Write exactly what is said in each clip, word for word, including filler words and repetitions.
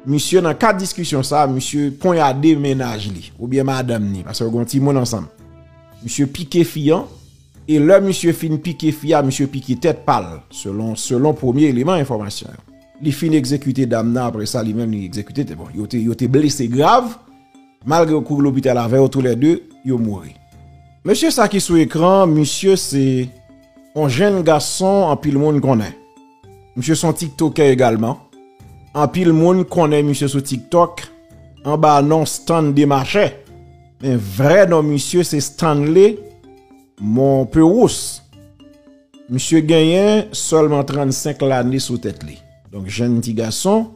misye nan kad diskisyon sa, misye ponyade mennaj li, oubyen madanm ni, paske yo gen yon timoun ansanm. Misye pike fi an, e lè misye fin pike fi a, misye pike tèt pa l, selon, selon premye eleman enfòmasyon yo. Li fin egzekite dam nan, apre sa, li menm li egzekite tèt. Bon, yo te, yo te blese grav, malgre yo kouri lopital avè yo, toulède, yo mouri. Mesye sa ki sou ekran, misye se yon jenn gason anpil moun konnen. Misye se yon tiktokè egalman. Anpil moun konnen misye sou TikTok anba non Stanley Machè. Men vrè non misye se Stanley Monperous. Misye genyen sèlman trannsenk lane sou tèt li. Donk, jenn ti gason,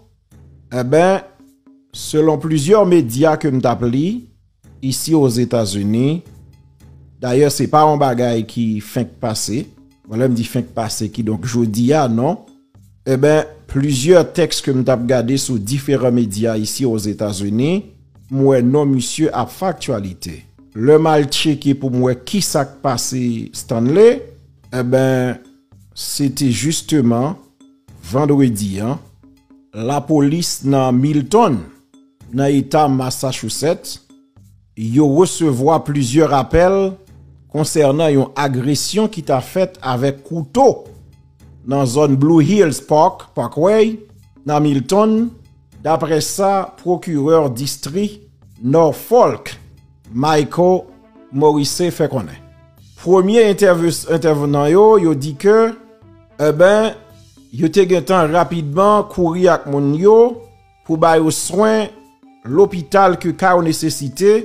enben, selon plizyè medya ke m t ap li, isi Ozetazini, dayè, se pa yon bagay ki fenk pase. Bon, lè m di fenk pase, kidonk jodi a, non. Enben, plizyè tèks ke m t ap gade sou diferan medya isi Ozetazini, m wè non misye ap fè aktyalite. Lè m al tcheke pou m wè kisa k pase Stanley, enben, se te jisteman vandredi an, lapolis nan Milton, nan eta Massachusetts, yo resevwa plizyè apèl konsènan yon agresyon ki ta fèt avèk kouto nan zòn Blue Hills Park, Parkway, nan Milton, daprè sa pwokirè distri Norfolk, Michael Morrissey, fè konnen. Premye entève-, entèvenan yo, yo di ke, enben, yo te gentan rapidman kouri ak moun yo pou ba yo swen lopital ke ka yo nesesite.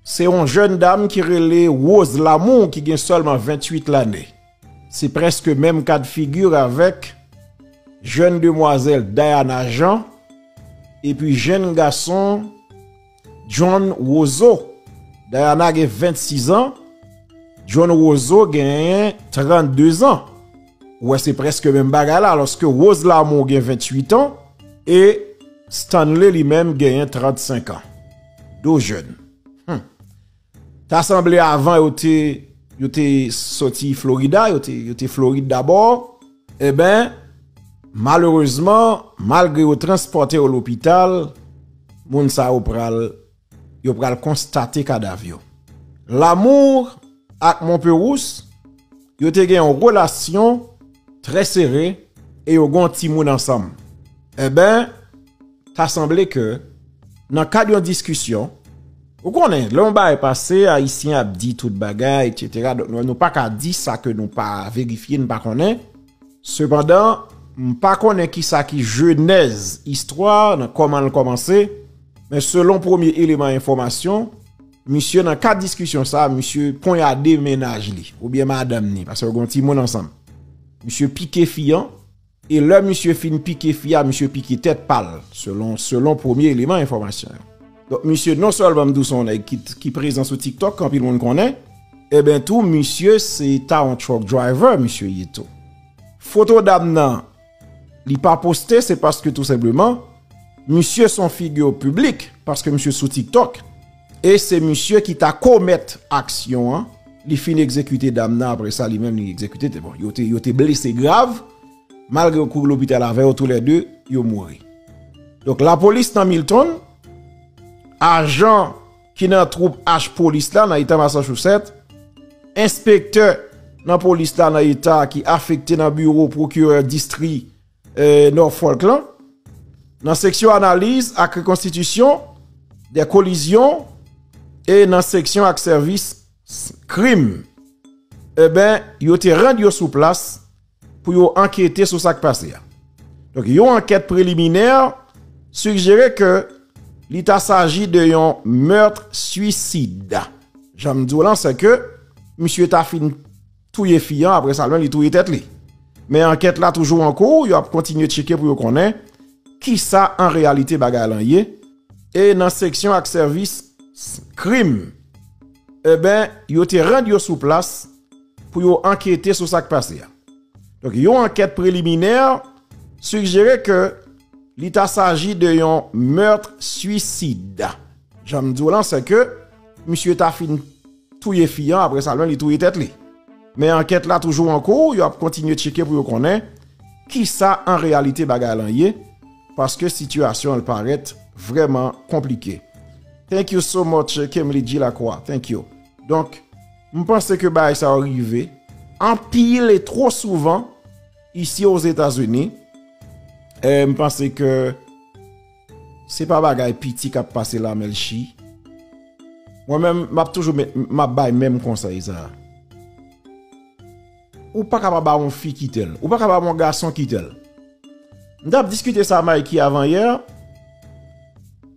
Se yon jèn dam ki rele Rose Lamour, ki gen sèlman venntuit lane. Se prèske menm kad figi avèk jèn demwazèl Diana Jean epi jèn gason John Roseau. Diana gen vennsis an, John Roseau genyen trannde zan. Ou wè, se prèske menm bagay la, alòske Rose Lamour gen venntuit an e Stanley li menm genyen trannsenk an. De jèn. Hmm. Ta sanble avan yo te, yo te soti Florida, yo te, yo te Florid dabò. Enben, malerezman, malgre yo transpòte yo lopital, moun sa yo pral, yo pral konstate kadav yo. Lamour ak Monperous, yo te gen yon relasyon trè sere e yo gen yon timoun ansanm. Enben, ta sanble ke nan kad yon diskisyon, ou konnen, lè yon bagay pase, Ayisyen ap di tout bagay, etsetera. Donk, nou, nou pa ka di sa ke nou pa verifye, nou pa konnen. Sepandan, m pa konnen kisa ki jenèz istwa, nan kòman l kòmanse, men selon premye eleman enfòmasyon, misye nan kad diskisyon sa, misye ponyade mennaj li, oubyen madanm ni, paske yo gen yon timoun ansanm. Misye pike fi an, e lè misye fin pike fi a, misye pike tèt pa l, selon, selon premye eleman enfòmasyon yo. Donk, misye non sèlman m di w se yon nèg ki, ki prezan sou TikTok, ke anpil moun konnen, enben tou, misye se ta yon truck driver, misye ye tou. Foto dam nan, li pa poste, se paske tou senpleman, misye se yon figi piblik, paske misye sou TikTok. E se misye ki ta komèt aksyon an, li fin egzekite dam nan, apre sa, li menm, li egzekite tèt. Bon, yo te, yo te blese grav, malgre yo kouri lopital avè yo, toulède, yo mouri. Donk, lapolis nan Milton, ajan ki nan twoup H polis la nan eta Massachusetts, enspektè nan polis la nan eta ki afekte nan biwo pwokirè distri, eh, Norfolk lan, nan seksyon analiz ak rekonstitisyon de kolizyon e nan seksyon ak sèvis krim, enben, yo te rann yo sou plas pou yo ankete sou sa k pase a. Donk, yon ankèt preliminè sijere ke li ta saji de yon meurtre suicide. Jan m di w lan, se ke misye ta fin touye fi an, apre sa, li touye tèt li. Men ankèt la toujou an kou, yo ap kontinye tcheke pou yo konnen kisa an reyalite bagay lan ye. E nan seksyon ak sèvis krim, enben, yo te rann yo sou plas pou yo ankete sou sa k pase a. Donk, yon ankèt preliminè sijere ke li ta saji de yon meurtre suicide. Jan m di w lan, se ke misye ta fin touye fi an, apre sa, li touye tèt li. Men ankèt la toujou an kou, yo ap kontinye tcheke pou yo konnen kisa an reyalite bagay lan ye. paske sitiyasyon an parèt vrèman konplike. Thank you so much, Kemly G Lacroix. Thank you. Donk, m panse ke bagay sa yo rive anpil e twò souvan isi Ozetazini. E m panse ke se pa bagay piti k ap pase la, Melchi. Mwen menm, m ap toujou met, m ap bay menm konsèy sa. Ou pa ka pa ba yon fi kite l. Ou pa ka pa ba yon gason kite l. M t ap diskite sa a Mikey avan yè.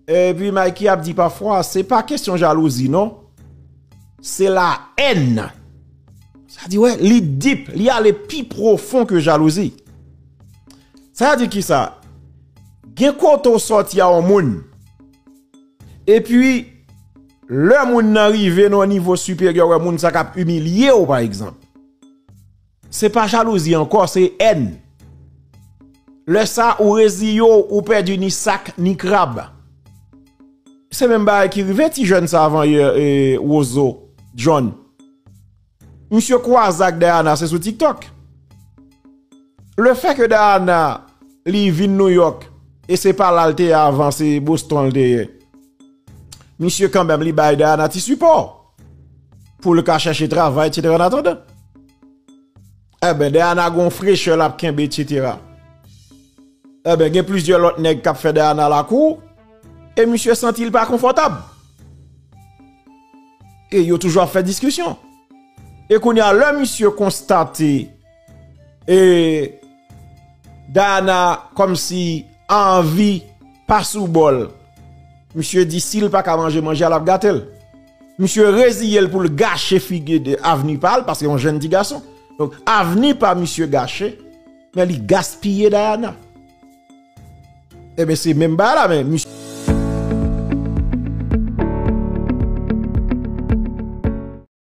Epi Mikey ap di pafwa, se pa kesyon jalouzi, non. Se la haine. Sa di, wè, li deep, li ale pi pwofon ke jalouzi. Sa di ki sa? Gen kote w sòti a yon moun. Epi, lè moun nan rive nan yon nivo siperyè, wè moun sa k ap imilye w, pa egzanp. Se pa jalouzi ankò, se haine. Lè sa, ou reziye w, ou pèdi ni sak, ni krab. Se menm bagay ki rive ti jèn sa avan yè, e, Wozo, John. Misye kwaze ak Diana, se sou TikTok. Le fè ke Diana, li vin New York, e se pa la l te ye avan, se Boston l te ye. Misye kanmenm, li bay Diana ti sipò. Pou l ka chèche travay, etsetera, an atandan. Eben, Diana gon frechè l ap kenbe, etsetera. Eben, gen plizyè lòt nèg k ap fè Diana lakou, e misye santi l pa konfòtab. E yo toujou ap fè diskisyon. E kounye a, lè misye konstate, e, Diana kòmsi anvi pa sou bò l, misye di si l pa ka manje manje a, l ap gate l. Misye reziye l pou l gache figi de avni pa l, paske yon jèn ti gason. Donk, avni pa misye gache, men li gaspiye Diana. Eben, se menm bagay la, men misye